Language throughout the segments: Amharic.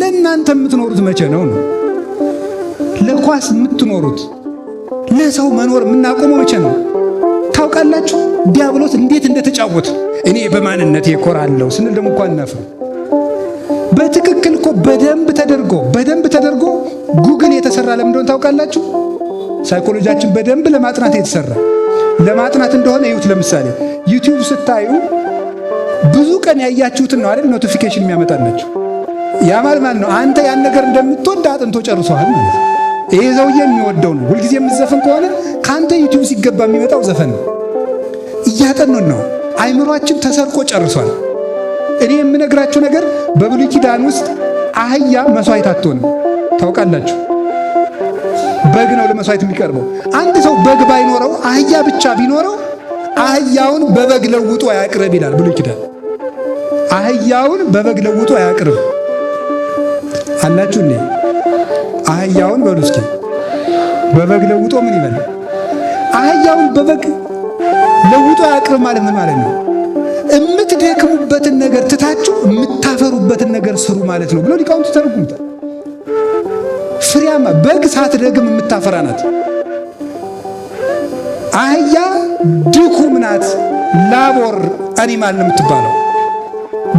ለእናንተ የምትኖሩት መቼ ነው ነው? ለኳስ የምትኖሩት፣ ለሰው መኖር የምናቆመው መቼ ነው? ታውቃላችሁ ዲያብሎስ እንዴት እንደተጫወተ። እኔ በማንነቴ እኮራለሁ ስንል ደግሞ እኮ አናፍርም። በትክክል እኮ በደንብ ተደርጎ ጉግል የተሰራ ለምን እንደሆነ ታውቃላችሁ? ሳይኮሎጂያችን በደንብ ለማጥናት የተሰራ፣ ለማጥናት እንደሆነ እዩት። ለምሳሌ YouTube ስታዩ ብዙ ቀን ያያችሁትን ነው አይደል notification የሚያመጣላችሁ? ያ ማለት ማለት ነው አንተ ያን ነገር እንደምትወድ አጥንቶ ጨርሷል ማለት ነው። ይሄ ሰውዬ የሚወደው ነው። ሁልጊዜ የምትዘፍን ከሆነ ከአንተ YouTube ሲገባ የሚመጣው ዘፈን ነው። እያጠኑን ነው። አይምሯችን ተሰርቆ ጨርሷል። እኔ የምነግራችሁ ነገር በብሉይ ኪዳን ውስጥ አህያ መስዋዕት አትሆንም። ታውቃላችሁ። በግ ነው ለመስዋዕት የሚቀርበው። አንድ ሰው በግ ባይኖረው፣ አህያ ብቻ ቢኖረው፣ አህያውን በበግ ለውጦ አያቅርብ ይላል ብሉይ ኪዳን። አህያውን በበግ ለውጦ አያቅርብ አላችሁ እንዴ? አህያውን በሉ እስኪ፣ በበግ ለውጦ ምን ይበል? አህያውን በበግ ለውጦ አያቅርብ ማለት ምን ማለት ነው? የምትደክሙበትን ነገር ትታችሁ የምታፈሩበትን ነገር ስሩ ማለት ነው ብሎ ሊቃውንቱ ተረጉሙታል። ፍሬያማ በግ ሳትደግም የምታፈራ ናት። አህያ ድኩም ናት፣ labor animal ነው የምትባለው።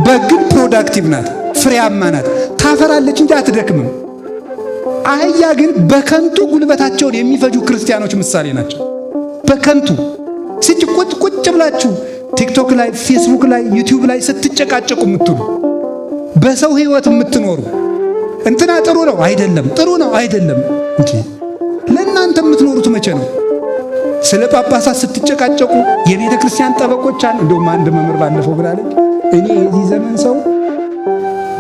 በግ ግን productive ናት፣ ፍሬያማ ናት፣ ታፈራለች እንጂ አትደክምም። አህያ ግን በከንቱ ጉልበታቸውን የሚፈጁ ክርስቲያኖች ምሳሌ ናቸው። በከንቱ ቁጭ ቁጭ ብላችሁ TikTok ላይ፣ ፌስቡክ ላይ፣ YouTube ላይ ስትጨቃጨቁ የምትውሉ፣ በሰው ህይወት የምትኖሩ፣ እንትና ጥሩ ነው አይደለም፣ ጥሩ ነው አይደለም እንጂ ለእናንተ የምትኖሩት መቼ ነው? ስለ ጳጳሳት ስትጨቃጨቁ የቤተ ክርስቲያን ጠበቆች አሉ። እንደውም አንድ መምህር ባለፈው ብላለች፣ እኔ የዚህ ዘመን ሰው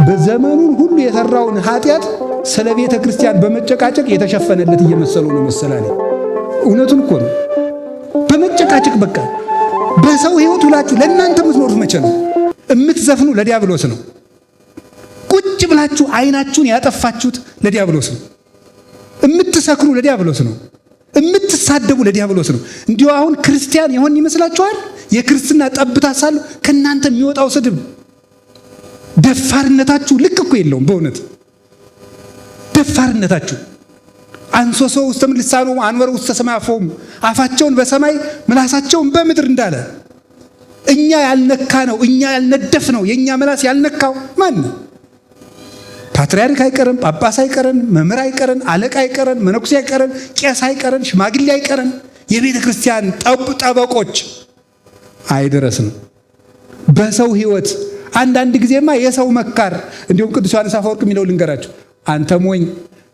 በዘመኑን ሁሉ የሰራውን ኃጢአት ስለ ቤተ ክርስቲያን በመጨቃጨቅ የተሸፈነለት እየመሰለው ነው መሰላል። እውነቱን እኮ ነው። በመጨቃጨቅ በቃ በሰው ህይወት ሁላችሁ ለእናንተ የምትኖሩት መቼ ነው? የምትዘፍኑ ለዲያብሎስ ነው። ቁጭ ብላችሁ አይናችሁን ያጠፋችሁት ለዲያብሎስ ነው። የምትሰክሩ ለዲያብሎስ ነው። የምትሳደቡ ለዲያብሎስ ነው። እንዲሁ አሁን ክርስቲያን የሆን ይመስላችኋል? የክርስትና ጠብታ ሳሉ ከእናንተ የሚወጣው ስድብ፣ ደፋርነታችሁ ልክ እኮ የለውም። በእውነት ደፋርነታችሁ፣ አንሶሶ ውስተ ልሳኖሙ አንበሩ ውስተ ሰማይ አፎሙ፣ አፋቸውን በሰማይ ምላሳቸውን በምድር እንዳለ፣ እኛ ያልነካ ነው፣ እኛ ያልነደፍ ነው፣ የእኛ ምላስ ያልነካው ማን ነው? ፓትርያርክ አይቀረን፣ ጳጳስ አይቀረን፣ መምህር አይቀረን፣ አለቃ አይቀረን፣ መነኩሴ አይቀረን፣ ቄስ አይቀረን፣ ሽማግሌ አይቀረን፣ የቤተ ክርስቲያን ጠበቆች አይድረስም። በሰው ህይወት አንዳንድ ጊዜማ የሰው መካር፣ እንዲሁም ቅዱስ ዮሐንስ አፈወርቅ የሚለው ልንገራችሁ። አንተ ሞኝ፣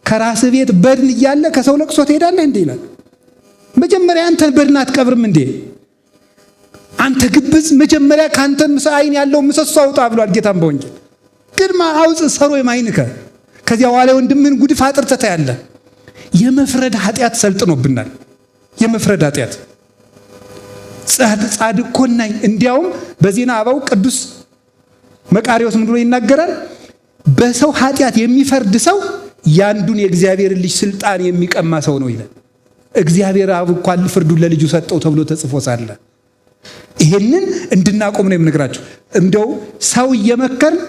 ከራስህ ቤት በድን እያለ ከሰው ለቅሶ ትሄዳለህ እንዴ ይላል። መጀመሪያ አንተ በድን አትቀብርም እንዴ? አንተ ግብዝ፣ መጀመሪያ ከአንተ አይን ያለው ምሰሶ አውጣ ብሏል ጌታም በወንጌል። ቅድመ አውፅእ ሰሮይ እምዓይንከ፣ ከዚያ በኋላ ወንድምህን ጉድፍ አጥርተህ ታያለህ። የመፍረድ ኃጢአት ሰልጥኖብናል። የመፍረድ ኃጢአት፣ ጻድቅ ኮናኝ። እንዲያውም በዜና አበው ቅዱስ መቃሪዎስ ምን ብሎ ይናገራል? በሰው ኃጢአት የሚፈርድ ሰው ያንዱን የእግዚአብሔር ልጅ ስልጣን የሚቀማ ሰው ነው ይላል። እግዚአብሔር አብ እንኳን ፍርዱን ለልጁ ሰጠው ተብሎ ተጽፎ ሳለ ይሄንን እንድናቆም ነው የምነግራችሁ። እንደው ሰው እየመከርን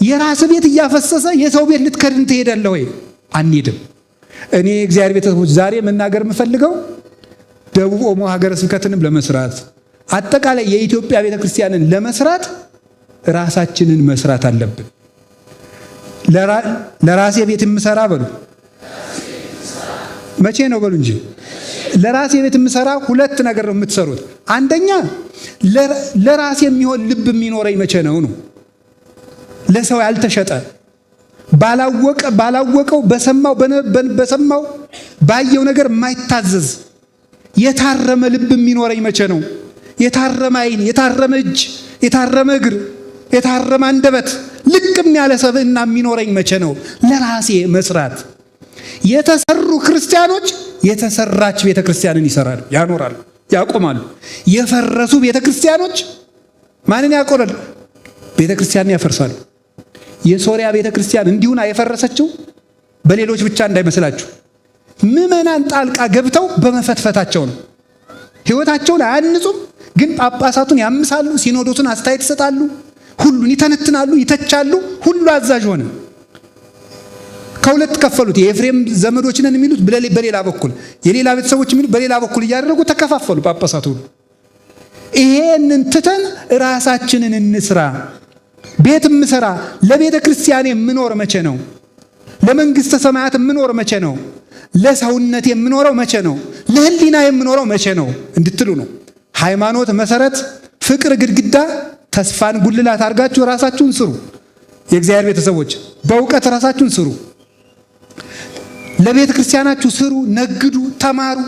የራስ ቤት እያፈሰሰ የሰው ቤት ልትከድን ትሄዳለህ ወይ? አንሄድም። እኔ እግዚአብሔር ቤተሰቦች ዛሬ መናገር የምፈልገው ደቡብ ኦሞ ሀገረ ስብከትንም ለመስራት፣ አጠቃላይ የኢትዮጵያ ቤተክርስቲያንን ለመስራት ራሳችንን መስራት አለብን። ለራሴ ቤት የምሰራ በሉ፣ መቼ ነው በሉ እንጂ። ለራሴ ቤት የምሰራ፣ ሁለት ነገር ነው የምትሰሩት። አንደኛ ለራሴ የሚሆን ልብ የሚኖረኝ መቼ ነው ነው። ለሰው ያልተሸጠ፣ ባላወቀ ባላወቀው፣ በሰማው በሰማው ባየው ነገር የማይታዘዝ፣ የታረመ ልብ የሚኖረኝ መቼ ነው? የታረመ ዓይን፣ የታረመ እጅ፣ የታረመ እግር፣ የታረመ አንደበት፣ ልቅም ያለ ሰብዕና የሚኖረኝ መቼ ነው? ለራሴ መስራት። የተሰሩ ክርስቲያኖች የተሰራች ቤተ ክርስቲያንን ይሰራሉ፣ ያኖራሉ፣ ያቆማሉ። የፈረሱ ቤተ ክርስቲያኖች ማንን ያቆራሉ? ቤተ ክርስቲያንን ያፈርሳሉ። የሶሪያ ቤተ ክርስቲያን እንዲሁና የፈረሰችው በሌሎች ብቻ እንዳይመስላችሁ፣ ምዕመናን ጣልቃ ገብተው በመፈትፈታቸው ነው። ሕይወታቸውን አያንጹም፣ ግን ጳጳሳቱን ያምሳሉ፣ ሲኖዶሱን አስተያየት ይሰጣሉ፣ ሁሉን ይተነትናሉ፣ ይተቻሉ። ሁሉ አዛዥ ሆነ። ከሁለት ከፈሉት። የኤፍሬም ዘመዶች ነን የሚሉት በሌላ በኩል፣ የሌላ ቤተሰቦች የሚሉት በሌላ በኩል እያደረጉ ተከፋፈሉ ጳጳሳት ሁሉ። ይሄንን ትተን ራሳችንን እንስራ። ቤት የምሰራ፣ ለቤተ ክርስቲያን የምኖር መቼ ነው? ለመንግስተ ሰማያት የምኖር መቼ ነው? ለሰውነት የምኖረው መቼ ነው? ለህሊና የምኖረው መቼ ነው እንድትሉ ነው። ሃይማኖት መሰረት፣ ፍቅር ግድግዳ፣ ተስፋን ጉልላት አድርጋችሁ ራሳችሁን ስሩ። የእግዚአብሔር ቤተሰቦች፣ በእውቀት ራሳችሁን ስሩ። ለቤተ ክርስቲያናችሁ ስሩ፣ ነግዱ፣ ተማሩ።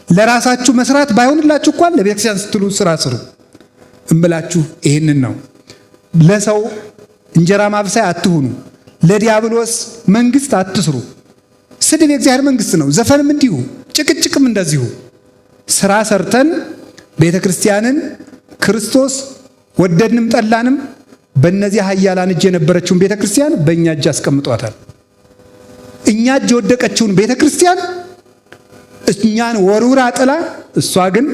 ለራሳችሁ መስራት ባይሆንላችሁ እንኳን ለቤተ ክርስቲያን ስትሉ ስራ ስሩ እምላችሁ ይህንን ነው። ለሰው እንጀራ ማብሰያ አትሁኑ። ለዲያብሎስ መንግስት አትስሩ። ስድብ የእግዚአብሔር መንግስት ነው። ዘፈንም እንዲሁ፣ ጭቅጭቅም እንደዚሁ። ስራ ሰርተን ቤተ ክርስቲያንን ክርስቶስ ወደድንም ጠላንም በእነዚህ ኃያላን እጅ የነበረችውን ቤተ ክርስቲያን በእኛ እጅ አስቀምጧታል። እኛ እጅ የወደቀችውን ቤተ ክርስቲያን እኛን ወርውራ ጥላ፣ እሷ ግን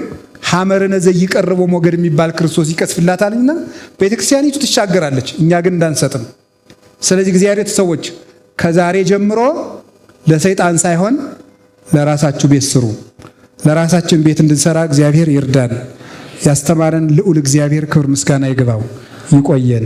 ሐመርነ ዘይቀርቦ ሞገድ የሚባል ክርስቶስ ይቀስፍላታልና ቤተ ክርስቲያኒቱ ትሻገራለች። እኛ ግን እንዳንሰጥም። ስለዚህ እግዚአብሔር ሰዎች፣ ከዛሬ ጀምሮ ለሰይጣን ሳይሆን ለራሳችሁ ቤት ስሩ። ለራሳችን ቤት እንድንሰራ እግዚአብሔር ይርዳን። ያስተማረን ልዑል እግዚአብሔር ክብር ምስጋና ይግባው። ይቆየን።